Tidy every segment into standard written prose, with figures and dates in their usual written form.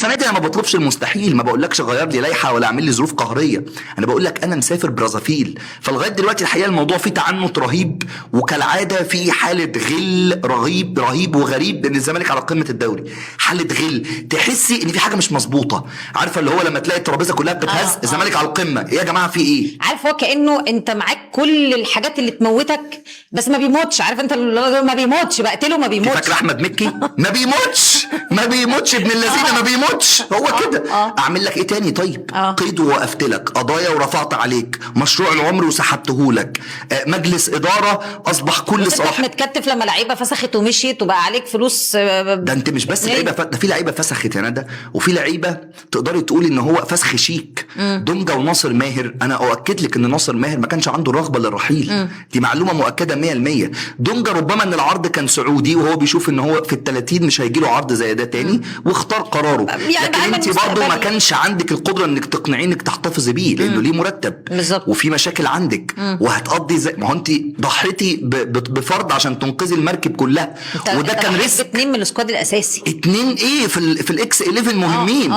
السنة دي انا ما بطلبش المستحيل، ما بقولكش غير لي لائحة ولا اعمل لي ظروف قهريه، انا بقول لك انا مسافر برازافيل. فلغايه دلوقتي الحقيقة الموضوع فيه تعنت رهيب، وكالعادة في حاله غل رهيب رهيب وغريب ان الزمالك على قمة الدوري. حاله غل، تحسي ان في حاجة مش مظبوطة، عارفه اللي هو لما تلاقي الترابيزة كلها بتتهز، الزمالك على القمه، ايه يا جماعة في ايه؟ عارف، هو كانه انت معاك كل الحاجات اللي تموتك بس ما بيموتش، عارف انت اللي ما بيموتش، بقتله ما انت بيموتش. فاكره احمد مكي ما بيموتش، ما بيموتش ابن اللذينه، ما بيموتش هو كده. اعمل لك ايه تاني طيب؟ قيد ووقفت لك، قضايا ورفعت عليك، مشروع العمر وسحبته لك، مجلس ادارة اصبح كل بس انت صلاح متكتف لما لعيبة فسخت ومشيت وبقى عليك فلوس. ده انت مش بس لعيبة ده في لعيبة فسخت يا ندى، وفي لعيبة تقدري تقولي ان هو فسخ شيك. دونجا وناصر ماهر، انا اؤكد لك ان ناصر ماهر ما كانش عنده رغبة للرحيل، دي معلومة مؤكدة 100%. دونجا ربما ان العرض كان سعودي وهو بيشوف ان هو في ال 30 مش هيجي له عرض زي ده تاني واختار قراره. يعني لكن بعمل انت برضه ما مستقبلي. كانش عندك القدرة انك تقنعيه انك تحتفظي بيه، لانه ليه مرتب وفي مشاكل عندك وهتقضي زي ما هو انت ضحيتي بفرد عشان تنقذي المركب كلها، وده انت كان ضحيت risk. باتنين من ال squad الاساسي. اتنين ايه في ال X 11 مهمين.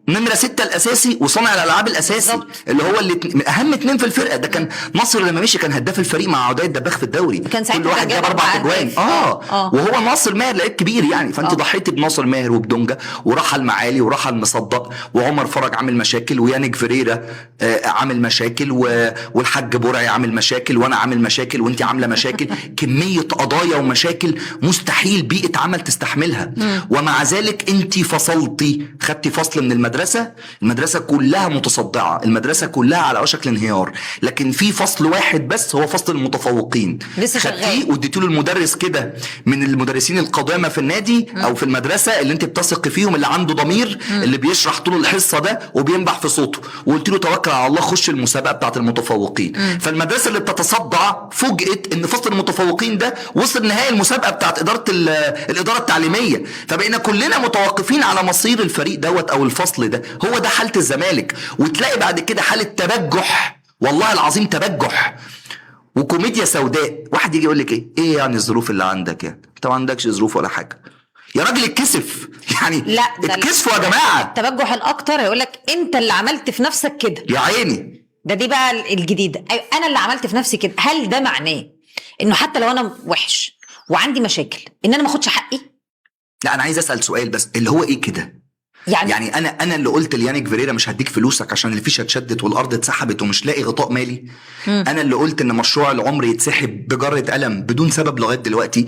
نمرة 6 الاساسي وصانع الالعاب الاساسي. اللي هو اللي اهم اتنين في الفرقة. ده كان ناصر لما مشي كان هداف الفريق مع عدي الدباغ في الدوري، كان ساعتها كل واحد كان جاب جايب 4 أربع اجوان. أهداف. وهو ناصر ماهر لعيب كبير يعني، فانت ضحيتي بناصر ماهر وبدونجا، ورحل معالي ورحل مصدق، وعمر فرج عامل مشاكل، ويانيك فيريرا عامل مشاكل، والحاج برعي عامل مشاكل، وانا عامل مشاكل، وانت عامله مشاكل. كمية قضايا ومشاكل مستحيل بيئة عمل تستحملها. ومع ذلك انت فصلتي، خدتي فصل من المدرسة، المدرسة كلها متصدعه، المدرسة كلها على وشك الانهيار، لكن في فصل واحد بس هو فصل المتفوقين لسه خدتيه شغال. واديتيه للمدرس كده من المدرسين القدامى في النادي او في المدرسة اللي انت بتثقي فيهم، اللي عنده ضمير، اللي بيشرح طول الحصة ده وبينبح في صوته، وقلت له توكل على الله خش المسابقة بتاعت المتفوقين. فالمدرسه اللي بتتصدع فوجئت ان فصل المتفوقين ده وصل نهائي المسابقة بتاعت ادارة الادارة التعليمية، فبقينا كلنا متوقفين على مصير الفريق دوت او الفصل ده. هو ده حاله الزمالك. وتلاقي بعد كده حاله تبجح، والله العظيم تبجح وكوميديا سوداء. واحد يجي يقول لك ايه ايه يعني الظروف اللي عندك؟ يعني انت ما عندكش ظروف ولا حاجة يا راجل، اتكسف يعني. لا، ده اتكسفوا يا جماعة. التبجح الاكتر هيقول لك انت اللي عملت في نفسك كده. يا عيني. ده دي بقى الجديدة، أيوة انا اللي عملت في نفسي كده. هل ده معناه انه حتى لو انا وحش وعندي مشاكل ان انا ما اخدش حقي؟ لا انا عايز اسال سؤال بس، اللي هو ايه كده؟ يعني انا اللي قلت ليانيك فيريرا مش هديك فلوسك عشان الفيشه اتشدت والارض اتسحبت ومش لاقي غطاء مالي. انا اللي قلت ان مشروع العمر يتسحب بجرة قلم بدون سبب لغاية دلوقتي.